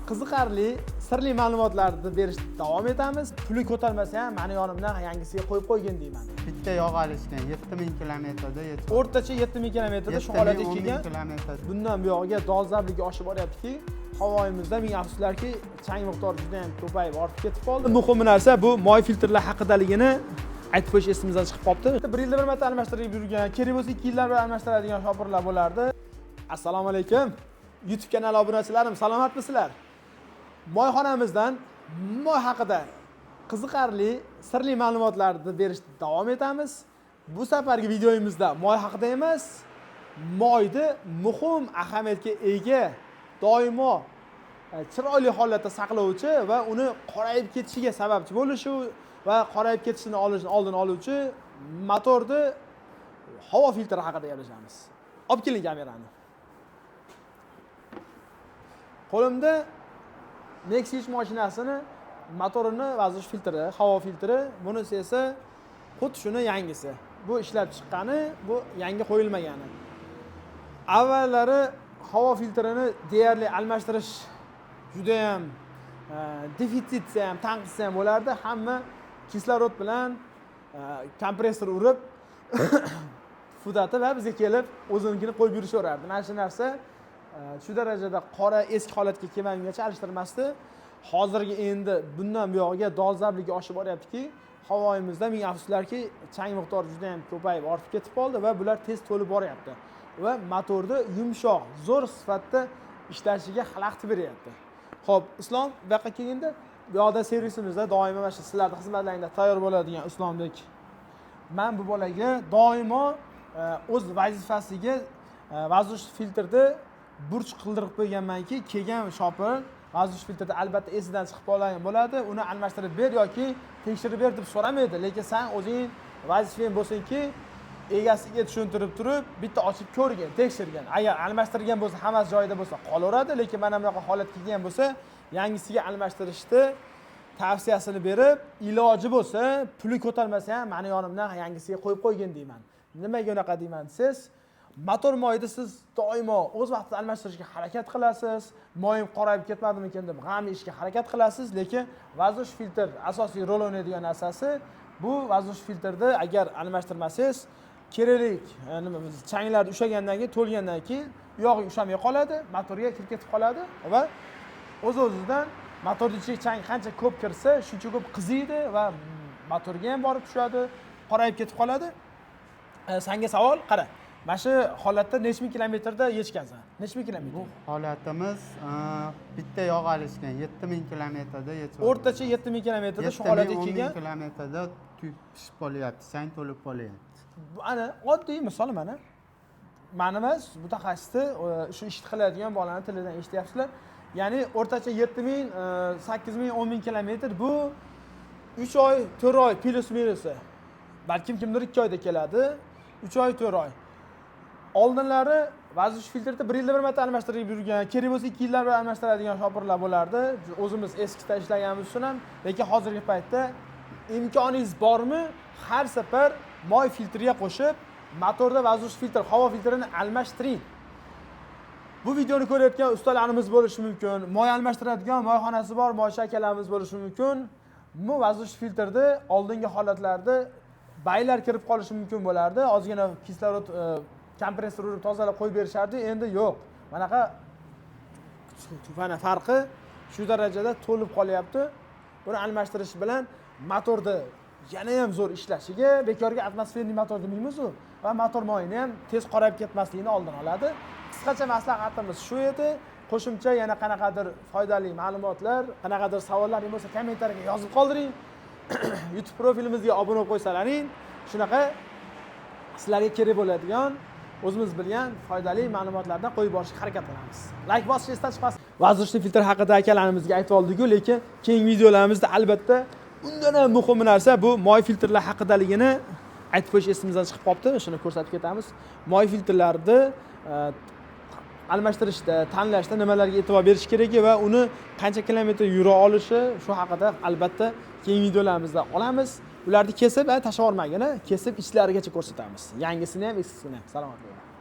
Qiziqarli, sirli ma'lumotlarni berishda davom etamiz. Puli ko'tarmasa ham, mani yonimdan yangisiga qo'yib qo'ygin deyman. Bitta yog' alishgan, 7000 kilometrda yetib. O'rtacha 7000 kilometrda shu holatga kelgan. Kilometr. Bundan buyog'iga dolzarbligi oshib boryaptiki, havoyimizda, ming afsuslarki, chang miqdori juda ham ko'payib, ortib ketib qoldi. Muhim narsa, bu moy filtrlar haqidaligini aytib qo'yish esimizdan chiqib qolibdi. Bir yilda bir marta almashtirib yurgan, kerak bo'lsa 2 yilda bir almashtiradigan shopirlar bo'lardi. Assalomu alaykum, YouTube kanali obunachilarim, salomatmisizlar? Moyxonamizdan moy haqida qiziqarli, sirli ma'lumotlarni berishda davom etamiz. Bu safargi videoyimizda moy haqida emas, moyni muhim ahamiyatga ega, doimo chiroyli holatda saqlovchi va uni qorayib ketishiga sababchi bo'lishi va qorayib ketishini oldini oluvchi motorni havo filtri haqida gaplashamiz. Olib keling kamerani. Qo'limda Nexia 3 mashinasini motorini воздух filtri, havo filtri. Bunisi esa xuddi shuni yangisi. Bu ishlab chiqqani, bu yangi qo'yilmagani. Avvallari havo filtrini deyarli almashtirish judayam defitsit ham, tanqis ham bo'lardi. Hamma kislorod bilan kompressor urib fudatib va bizga kelib o'zinikini qo'yib yurishaverardi. Mana shu narsa shu darajada qora, eski holatga kelmagungacha alishtirmasdi. Hozirgi, endi bundan buyog'iga dolzarbligi oshib boryaptiki, havoyimizda, ming afsuslarki, chang miqdori juda ham ko'payib, ortib ketib qoldi va bular tez to'lib boryapti va motorni yumshoq, zo'r sifatda ishlashiga xalaqit beryapti. Ho'p, Islom, bu yoqqa kelganda, bu yoqda servisimizda doimo mana shu sizlarni xizmatlaringda tayyor bo'ladigan Islombek. Man bu bolaga doimo o'z vazifasiga воздух filtrni burch qildirib qo'yganmanki, kelgan shopir воздух filtrni albatta esidan chiqib qolgan bo'ladi, uni almashtirib ber yoki tekshirib ber deb so'ramaydi. Lekin san o'zing vazifang bo'lsinki, egasiga tushuntirib turib, bitta ochib ko'rgin, tekshirgin. Agar almashtirgan bo'lsa, hammasi joyida bo'lsa, qolaveradi. Lekin mana bunaqa holat kelgan bo'lsa, yangisiga almashtirishni tavsiyasini berib, iloji bo'lsa, puli ko'tarmasa ham, mani yonimdan yangisiga qo'yib qo'ygin deyman. Nimaga unaqa deyman desangiz, motor moyni siz doimo o'z vaqtida almashtirishga harakat qilasiz, moyim qorayib ketmadimikin deb g'am yeyishga harakat qilasiz. Lekin воздух filtr asosiy rol o'ynaydigan narsasi bu. Воздух filtrni agar almashtirmasangiz, kerakli nima, changlarni ushlagandan keyin, to'lgandan keyin u yog'iga ushamay qoladi, motorga kirib ketib qoladi va o'z o'zidan motorni ichiga chang qancha ko'p kirsa, shuncha ko'p qiziydi va motorga ham borib tushadi, qorayib ketib qoladi. Sanga savol, qara, mana shu holatda necha ming kilometrda yechgansan, necha ming kilometr? Bu holatimiz bitta yog' alishgan, 7000 kilometrda yetib. O'rtacha 7000 kilometrda shu holatga kelgan. Kilometrda tuyib pishib qolyapti, chang to'lib qolyapti. Bu ana oddiy misol. Mana mani emas, mutaxassisni, shu ishni qiladigan bolani tilidan eshityapsizlar. Ya'ni o'rtacha 7000, 8000, 10 000 kilometr, bu 3 oy, 4 oy плюс минуси. Balkim kimdir 2 oyda keladi, 3 oy, 4 oy. Oldinlari воздух filtrni bir yilda bir marta almashtirib yurgan, kerak bo'lsa 2 yilda bir almashtiradigan shopirlar bo'lardi, o'zimiz eskida ishlaganimiz uchun ham. Lekin hozirgi paytda imkoningiz bormi, har safar moy filtriga qo'shib motorda воздух filtr, havo filtrini almashtiring. Bu videoni ko'rayotgan ustalarimiz bo'lishi mumkin, moy almashtiradigan moyxonasi bor moychi akalarimiz bo'lishi mumkin. Bu воздух filtrni oldingi holatlarda baylar kirib qolishi mumkin bo'lardi, ozgina kislorod, kompressor urib tozalab qo'yib berishardi. Endi yo'q, manaqa, mana farqi shu darajada to'lib qolyapti. Buni almashtirish bilan motorni yana ham zo'r ishlashiga, bekorga атмосферный motor demaymizu, va motor moyini ham tez qorayib ketmasligini oldini oladi. Qisqacha maslahatimiz shu edi. Qo'shimcha yana qanaqadir foydali ma'lumotlar, qanaqadir savollaring bo'lsa, kommentariyaga yozib qoldiring. YouTube profilimizga obuna bo'lib qo'ysalaring, shunaqa sizlarga kerak bo'ladigan, o'zimiz bilgan foydali ma'lumotlardan qo'yib borishga harakat qilamiz. Layk bosish esdan chiqmasin. Воздушный filtr haqida akalarimizga aytib oldiku, lekin keyingi videolarimizda albatta undan ham muhim narsa, bu moy filtrlar haqidaligini aytib qo'yish esimizdan chiqib qolibdi. Shuni ko'rsatib ketamiz. Moy filtrlarni almashtirishda, tanlashda nimalarga e'tibor berish keragi va uni qancha kilometr yura olishi, shu haqida albatta keyingi videolarimizda olamiz. Ularni kesib, tashlab yubormagin, kesib ichlarigacha ko'rsatamiz, yangisini ham, eskisini ham. Salomat bo'ling.